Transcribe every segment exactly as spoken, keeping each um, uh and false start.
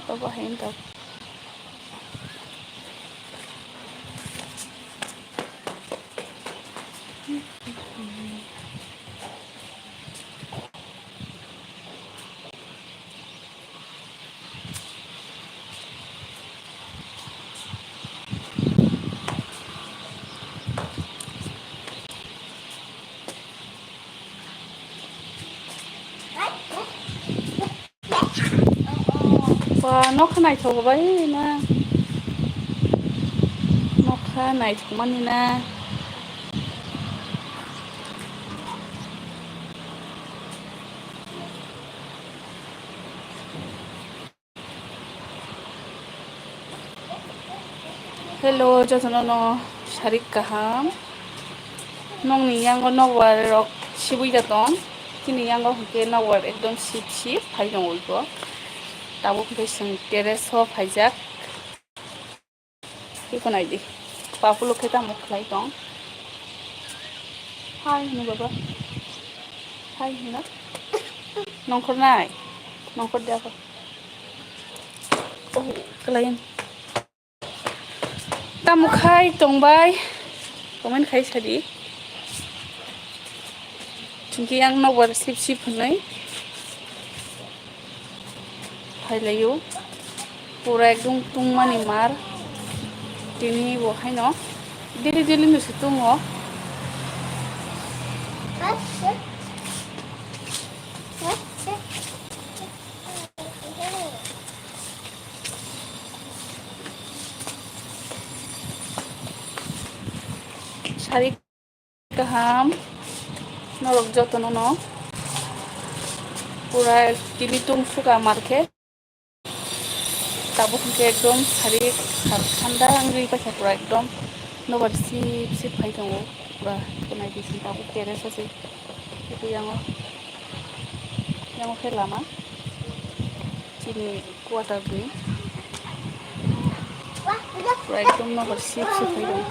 Baba hain tok. Ba, nokha naithok bai na. Nokha naithok mani na. Hello, jotono no sarik kaham. Nokni yango nokbar rok sibui da tong. Chini yango hwnkhe nokbar ekdom sip sip phai tongo iko. Tabuk hwnkhe chwng terrace o phaijak. Iko naidi. Papulo khe tamo khlai tong. Hai hino baba. Hai hino. Nongkhor nai. Nongkhor de ako. Oh, kelain. Tamo khai tongbai. Comment khai sadi. Chungki yang nokbar sip sip hwnwi. Phailaio. Pura ekdom tungmani mar. Tini bo haino. Daily daily no se tungo. Sari kaham norok jotono no pura tini tung suka market. Tabuk hwnkhe ekdom sari thanda wngwi paikha pura ekdom nobar sip sip phai tongo pura khwnai bising tabuk terrace o se. Tei yango, yango khe lama chini quarter ni pura ekdom nobar sip sip phai tongo.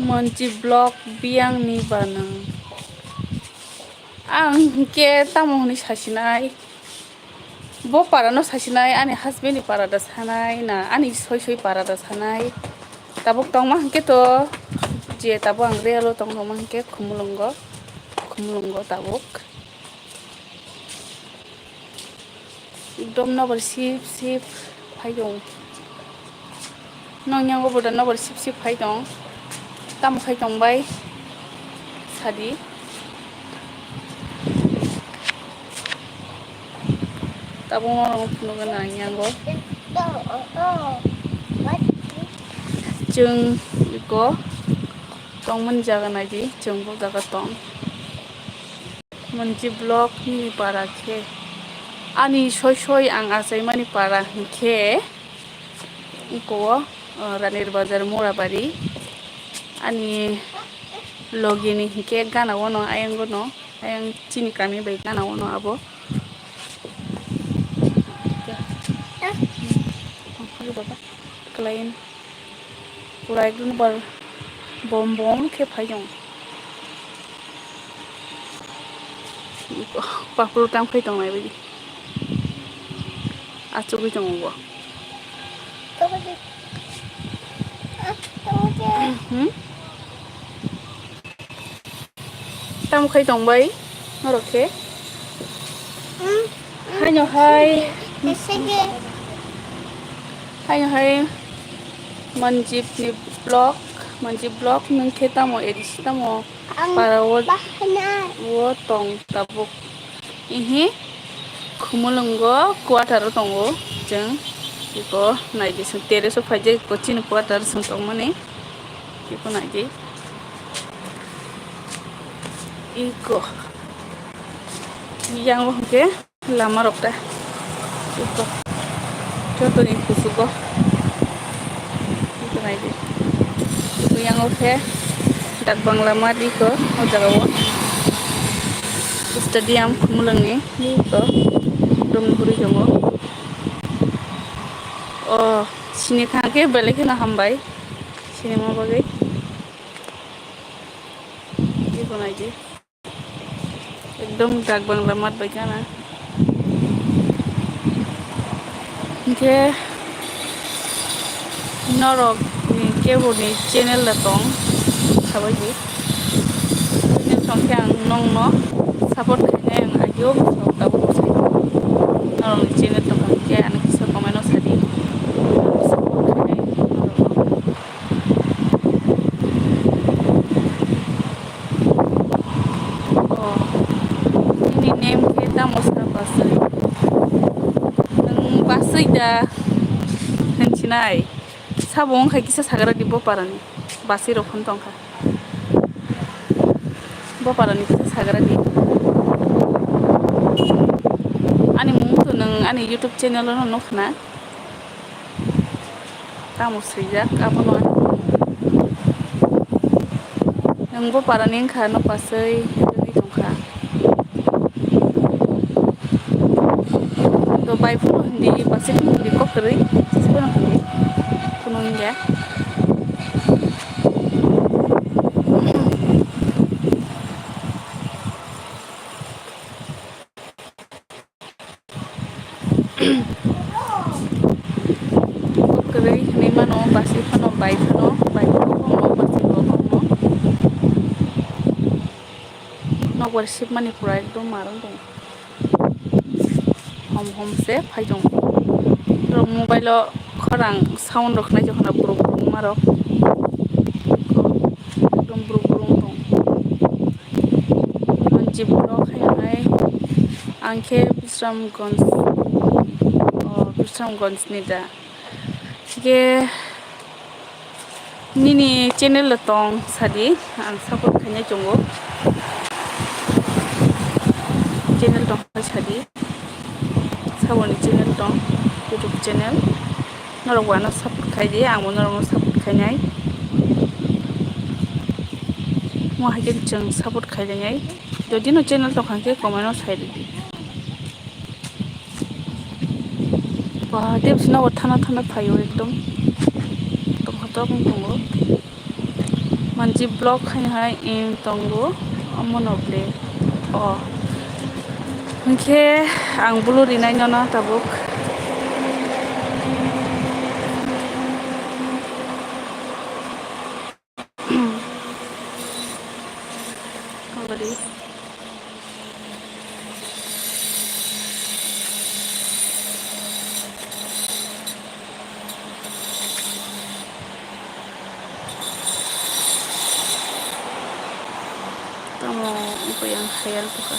Monji vlog biyang ni banang. Ang hwnkhe tamo hwnwi sasinai. Bo para no sasinai, ani husband ni para da sanai na, ani soi soi para da sanai. Tabuk tongma hwnkhe to, je tabuk ang real o tong tongma hwnkhe Khumulwngo, Khumulwngo tabuk. Ekdom nobar sip sip phai tong. Nong yango bo da nobar sip sip phai tong. Tamo khai tong bai sadi. Tabuk no phunuk gana ang yango. Chwng iko tongmani jaga naidi, chwng bo jaga tong. Monji vlog ni para khe ani soi soi ang achaimani para hwnkhe iko o, o, Ranir Bazar Morabari ani logi ni hwnkhe gana o no ayang o no ayang chini kami bai gana o no abo. Kelain. Pura ekdom bar bom bom khe phai tong. Paphuru tang phai tong nai baidi. Achugwi tongo bo. Hmm? Tamo khai tong bai norok khe? Haino hai. Haino hai Manjib ni vlog, Manjib vlog nung khe tamo edisi tamo para o, o tong tabuk. Ihi Khumulwngo quarter o tongo chwng. Iko naidi chwng terrace o phaijak, iko chini quarter chwng tongmani. Iko naidi. Iko. Yang o hwnkhe lama rok ta. Iko. Joto ni kuchugo. Iko naidi. Iko yang o khe dak bangla mat iko o jaga o. Stadium Khumulwng ni iko. Dum huri tongo. O. Sini thangkhe belai kheno hambai. Sinima bagwi. Ibo naidi. Ekdom dak bangla mat bai gana. Hinkhe norok ni kebo ni channel da tong sabai di. Channel tong khe ang nong no support khainai ang agio tabuk sai. Norok ni channel tong khe ano kisa comment o sadi. Support khainai norok no. Oh, nini name khe tamo sa Baswi? Nwng Baswi da hinsinai. Sabo wngkha kisa sagra di bo parani. Baswi rok phano tongkha. Bo parani kisa sagra di. Ani mung to nwng ani YouTube channel o no nukha na. Tamo swijak abono. Nwng bo parani wngkha, no Baswi wngwi tongkha. To bai phuru hindi, Baswi phuru hindi, kok kwrwi, Baswi phuru hindi. Kunu wngya. Kwrwi hinwi mano, Baswi phano bai phano, bai phano, Baswi bo phano. Nokbar sibmani pura ekdom marwng tong. Hom hom se phai tong. Norok mobile o khorang sound rok khnai tongkha na, buruk buruk marok. Ekdom buruk buruk tong. Manji vlog hai hai. Ang khe Bisramganj, oh, Bisramganj ni da. Ge nini channel le tong sadi, ang support khainai tongo. Channel tong hai sadi. Saboni channel tong, YouTube channel. Norok bo ano support khai di, ang bo norok no support khainai. Mo hai khe chwng support khainai. Jodi no channel tong kha khe comment o sai di. Wah, tei bisingo thana thana phaio ekdom. Tongkha tong tongo. Manji vlog hai hai in tongo. Omo no ble. Oh. Hinkhe ang bulu rinai nono tabuk. Abadi. Tamo wngkha yang hayal buka.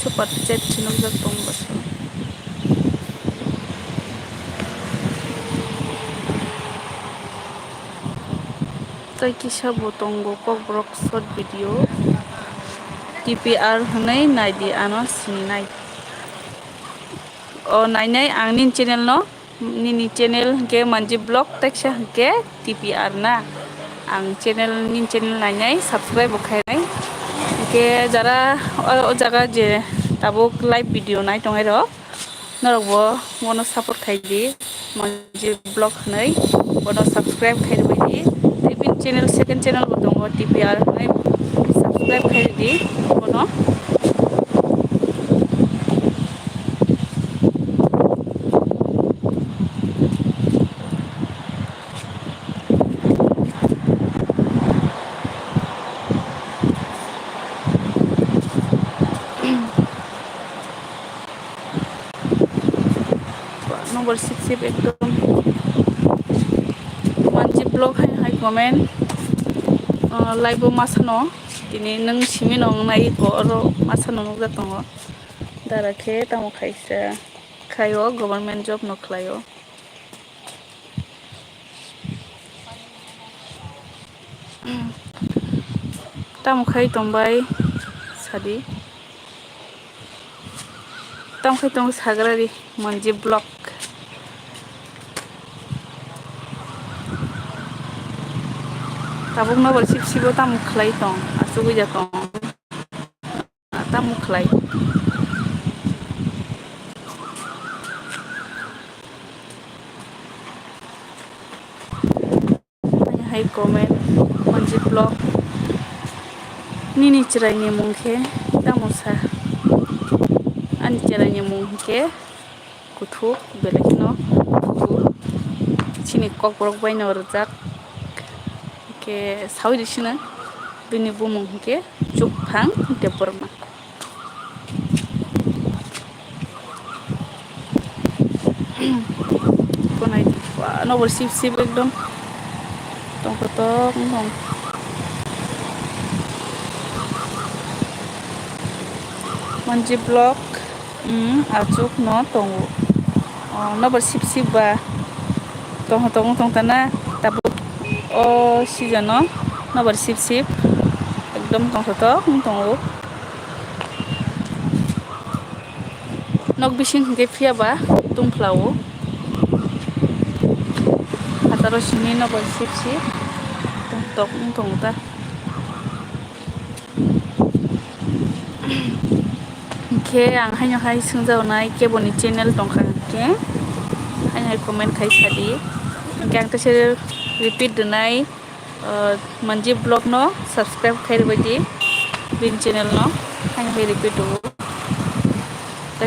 Super chat se nukjak tong bwskango. Tei kisa bo tongo Kokborok short video, T P R hwnwi naidi ano sininai. O nainai ang nini channel no. Nini channel hwnkhe Manji Vlog, teksa hwnkhe T P R na. Ang channel, nini channel nainai, subscribe bo khainai. Hwnkhe jara o, o jaga je tabuk live video nai tongnai rok, norok bo bono support khai di, Manji Vlog hwnwi, bono subscribe khai rwbai di. Tei bini channel, second channel bo tongo, T P R hwnwi, subscribe khai di bono. Number six sip ekdom. Manji vlog hai hai comment, ah, live o masano. Tini nung simi nung nai ko oro masano nukjak tongo. Dara khe tamo khaisa khaio, government job no khlaio. Tamo khai tongbai sadi. Tamo khai tong sagrari Manji vlog. Tabuk no bo sip sibo tamo khlai tong, asugwi ja tong. Tamo khlai. comment, Manjit Vlog. Nini chwraini mung khe tamo sa? Ani chwraini mung khe Kuthuk, belai kheno kuthuk. Chini kokborok bai no rwjak. Khe sawi di sino. Bini bumung hinkhe Chukphang Debbarma. Konai, wah, nobo sip sip ekdom. Tongkha tong tong. Manjit Vlog. Hmm, achuk no tongo. Oh, nobar sip sip ba. Tong tong tong tana. Tabuk o season no nobar sip sip. Ekdom tong tong tong tongo. Nok bising hingke phiya ba tungphlao. Hataro sini nobar sip sip. Tong tok wng tongo ta. Hinkhe ang haino hai swngjago nai keboni channel tongkha hinkhe haino hai comment khai sadi. Hinkhe ang teisa repeat rwnai, uh, Manjit Vlog no subscribe khai rwbaidi bini channel no haino hai repeat rwo.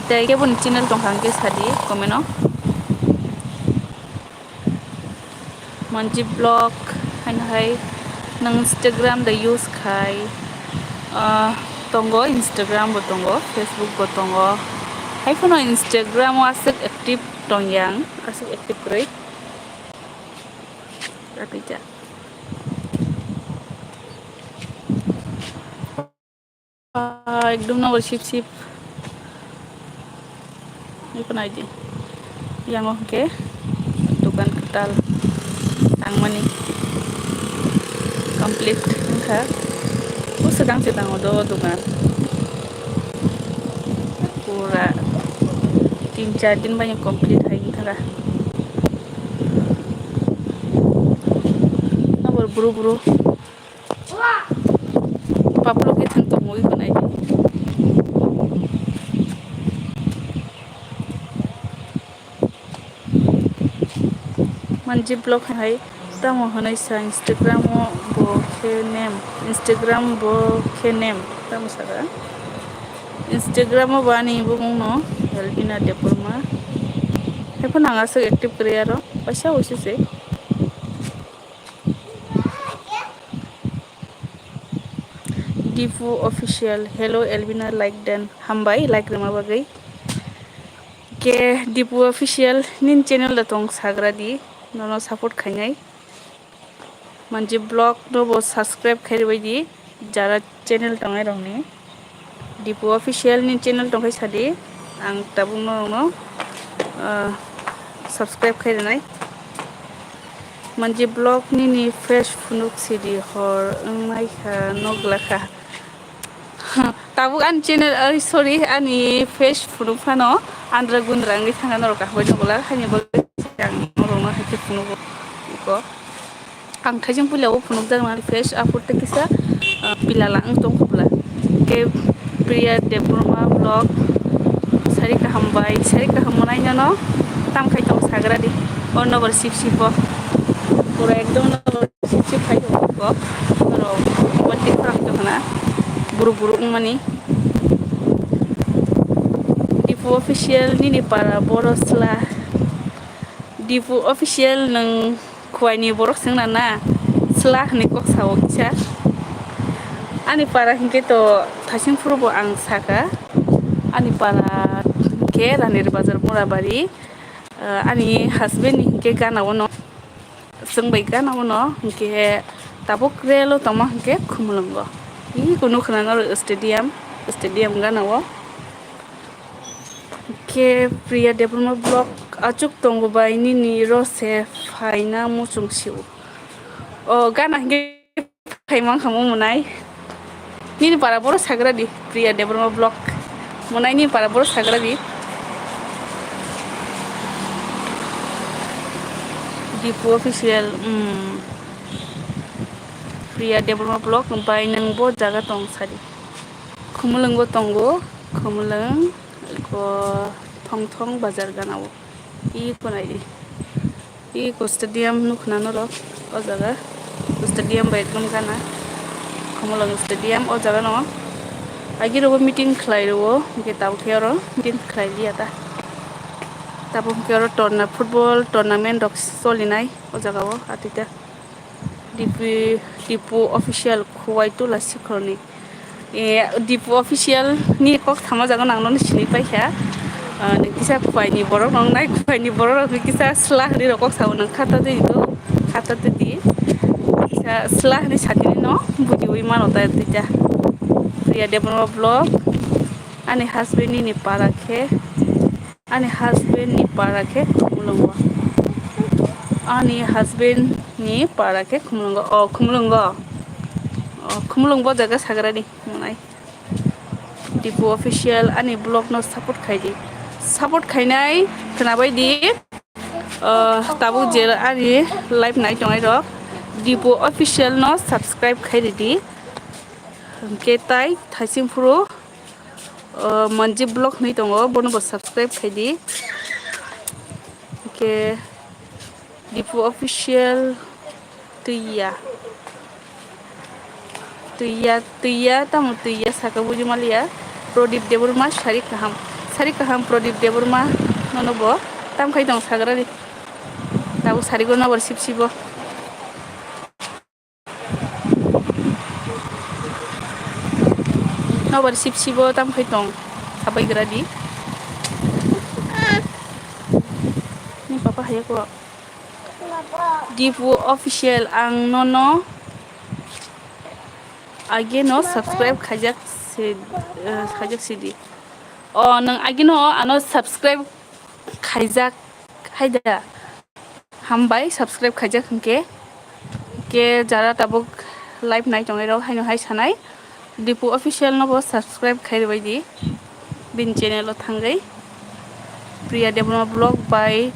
Tei keboni channel tongkha hinkhe sadi comment o. Manjit Vlog, haino hai nwng Instagram da use khai? Ah, tongo, Instagram bo tongo, Facebook bo tongo. Hai phano Instagram o aswk active tong yang, aswk active kwrwi. Apija. Ah, ekdom nobar sip sip. Eko naidi. Yango hwnkhe dukan kwtal tangmani complete wngkha. O swkang se tango do dukan. Pura tin char din bai complete hai wngkha. Nobar bru bru. Paplo khe thang tongwi khwnai. Manjit Vlog hai tamo hwnwi sa Instagram o bo khe name, Instagram bo khe name tamo saka. Instagram o bo ani bumung no Elvina Debbarma. Hai phano ang aswk active kwrwi aro waisa waisa se. Dipu Official, hello Elvina, like dan, hambai like rwma bagwi. Ke Dipu Official, nini channel da tong sagra di, nono support khainai. Manjit Vlog no bo subscribe khai rwbai di, jara channel tongnai rokni. Dipu Official ni channel tongkhai sadi, ang tabuk norokno, ah, subscribe khai rwnai. Manjit Vlog nini face phunuk sidi hor wngmai kha, nogla kha. Tabuk ani channel, ai, sorry, ani face phunuk phano andra gundra wngwi thangna norok kahbai nogla, haini bagwi ang norokno hai khe phunugo iko. Ang thaijwng puila o phunukjak nani face, aphuru tei kisa, ah, pilala wng tong khobla. Ke Priya Debbarma Vlog, sari kaham bai, sari kaham mwnai nono tam khai tong sagra di. O nobar sip sip o. Pura ekdom nobar sip sip khai tong kho. Oro wati khorang tong khna. Buru buru wngmani. Dipu Official nini para boro sla. Dipu Official nwng Khowai ni borok swngna na sla hinwi kok sao kisa. Ani para hinkhe to thaising phuru bo ang saka. Ani para hinkhe Ranir Bazar Murabari. Ah, ani husband ni hinkhe gana o no. Chwng bai gana o no hinkhe tabuk relo tongma hinkhe Khumulwngo. Iko nukha na norok stadium, stadium gana o. Khe Priya Debbarma Vlog achuk tongo bai nini ro se phaina muchung sio. O gana hinkhe phaimang khamu mwnai. Nini para boro sagra di Priya Debbarma Vlog. Mwnai nini para boro sagra di. Dipu Official, mm. Priya Debbarma Vlog bai nwng bo jaga tong sadi. Khumulwngo tongo, Khumulwng ko Thongthong bazar gana o. Iko nai di. Iko stadium nukha na norok o jaga. stadium bai ekdom gana. Khumulwng stadium o jaga no. Agi rogo meeting khlai rwo, hwnkhe tabuk khe oro meeting khlai liya ta. Tabuk hwnkhe oro torna-, football tournament rok solinai o jaga o atita. Dipu, Dipu official Khowai Tola Sikhorni. E, Dipu official ni kok sama jaga nang no sini paikha. Ah, nang kisa Khowai ni borok nang nai, Khowai ni borok rok kisa sla hwnwi rok kok sao nang khata twi do, khata twi di. Kisa sla hwnwi satini no bujiwi mano ta twi ta. Priya Debbarma vlog, ani husband ni para khe. Ani husband ni para khe Khumulwngo. Ani husband ni para khe Khumulwngo. O, Khumulwngo. O, Khumulwngo jaga sagrani mwnai. Dipu official ani vlog no support khai di. Support khainai khwnabai di. O, tabuk je ani live nai tongnai rok. Dipu official no subscribe khai di. Hwnkhe tai thaising phuru. O, Manjib Vlog hinwi tongo, bono bo subscribe khai di. Hwnkhe Dipu Official twiya. Twiya, twiya, tamo twiya saka buji maliya. Prodip Debbarma sari kaham. Sari kaham Prodip Debbarma nono bo tam khai tong sagrani. Tabuk sari go nobar sip sibo. Nobar sip sibo tam khai tong sabai gra di. Ni papa haya ko. Dipu Official ang nono age no subscribe khaijak se, eh, khaijak sidi. O nang age no ano subscribe khaijak haida. Hambai subscribe khaijak hwnkhe. Khe jara tabuk live nai tongnai rok haino hai sanai. Dipu Official no bo subscribe khai rwbai di. Bini channel o thangwi. Priya Debbarma Vlog by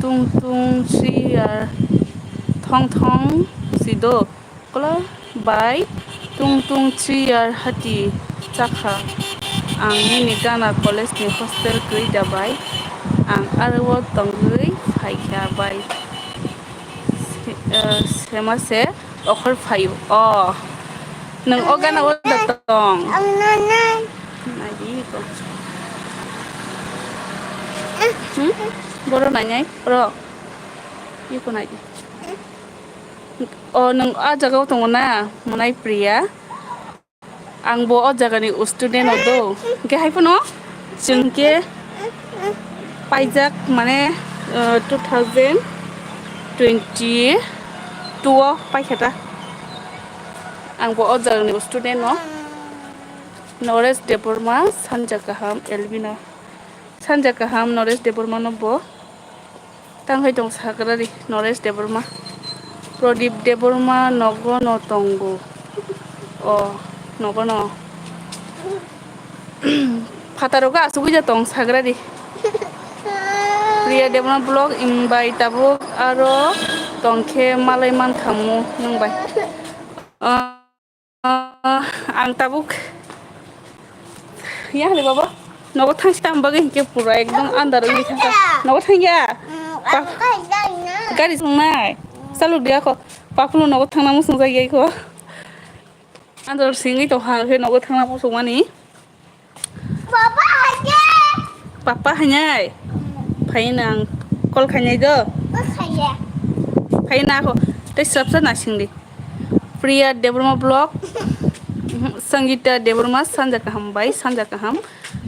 Tung Tung Sri ar Thong Thong Sido. Kola bai Tung Tung three year hati chakha. Ang nini Ghana college ni hostel kwrwi da bai. Ang aro o tongwi phaikha bai. Se-, eh, sema se okhor phaio. O. Nwng o Ghana o da tong? Naidi ko. Hmm? Boro nainai? Boro. Iko naidi. O, nwng a jaga o tongo na, Monai Priya? Ang bo o jaga ni student o do. Hwnkhe hai phano chwng khe paijak, mane, uh, two thousand twenty-two o paikha ta. Ang bo o jaga ni student o. Noresh Debbarma, Sanja Kaham, Elvina. Sanja Kaham, Noresh Debbarma no bo. Tang hai tong sagrari Noresh Debbarma. Pradip Debbarma nogo no tongo. O, nogo no. Phataro ga asugwi ja tong sagrari. Priya Debbarma vlog, nwng bai tabuk aro tongkhe malai mankhamu nwng bai. Ah, ang tabuk. Ya, hali baba. Nogo thangsi tam bagwi hinkhe pura ekdom andar wngwi thangkha. Nogo thangya? Pa-, gari songnai. Chalok dia kho. Paphulo nogo thangna muchung jagya kho. Andar singwi tongkha, hwnkhe nogo thangna muchungmani. Papa hainai. Papa hainai? Phaina ang call khainai do? Call khaiya. Phaina ako. Tei swrapsa nasingdi. Priya Debbarma vlog. Sangita Debbarma, sanja kaham bai, sanja kaham.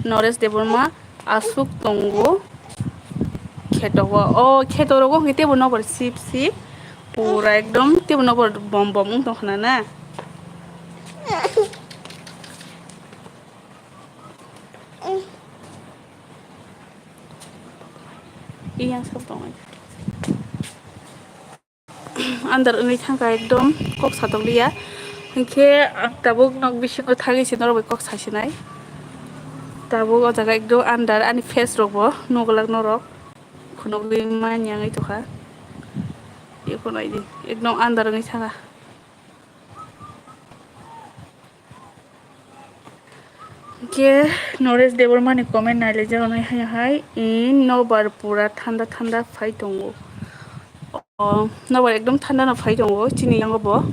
Noresh Debbarma, aswk tongo. Kheto o, o kheto rogo hwnkhe teibo nokbar sip sip. Pura ekdom teibo nokbar bom bom wng tongkha na. Iyang sab tong. Andar wngwi thangkha ekdom kok satokliya. Hinkhe ang tabuk nok bisingo thagwi se norok bai kok sasinai. Tabuk o jaga ekdom andar ani face rokbo nuglak norok. Khunugwi manya wngwi tongkha. Ekdom andar wngwi thangkha. Hwnkhe Noresh Debbarma ni comment nailaijak nai hai hai, "In nobar pura thanda thanda phai tongo." O, nobar ekdom thanda no phai tongo, chini yango bo.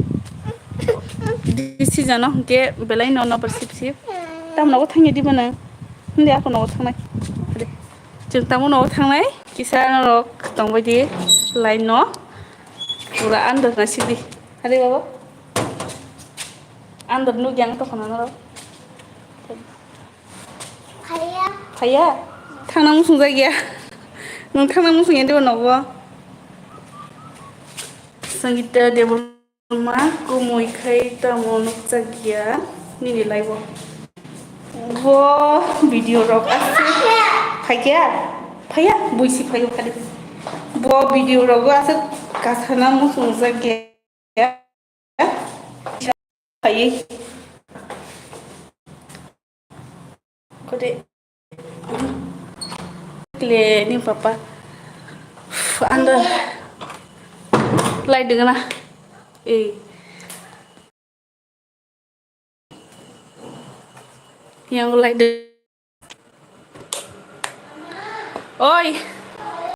Di sijano hwnkhe belai no nobar sip sip. Tamo nogo thangya diba nang? Hindi ako nogo thangnai. Hadi. Chwng tamo nogo thangnai? Kisa norok tongbai di line no. Pura andar na sidi. Hadi baba. Andar nugya ang tokona norok. Phaiya. Phaiya? Thangna muchung jakya. Nwng thangna muchung ya diba nogo? Sangita Debbarma kumui khai tamo nukjakya nini live o. Bo video rok aswk phaikya? Phaiya? Buisi phaiyo khadi. Bo video rogo aswk kasana muchung jakya. Phaiwi. Kode. Kle ni papa. Anda. Lai dengana. Eh. Yang lai de. Oi.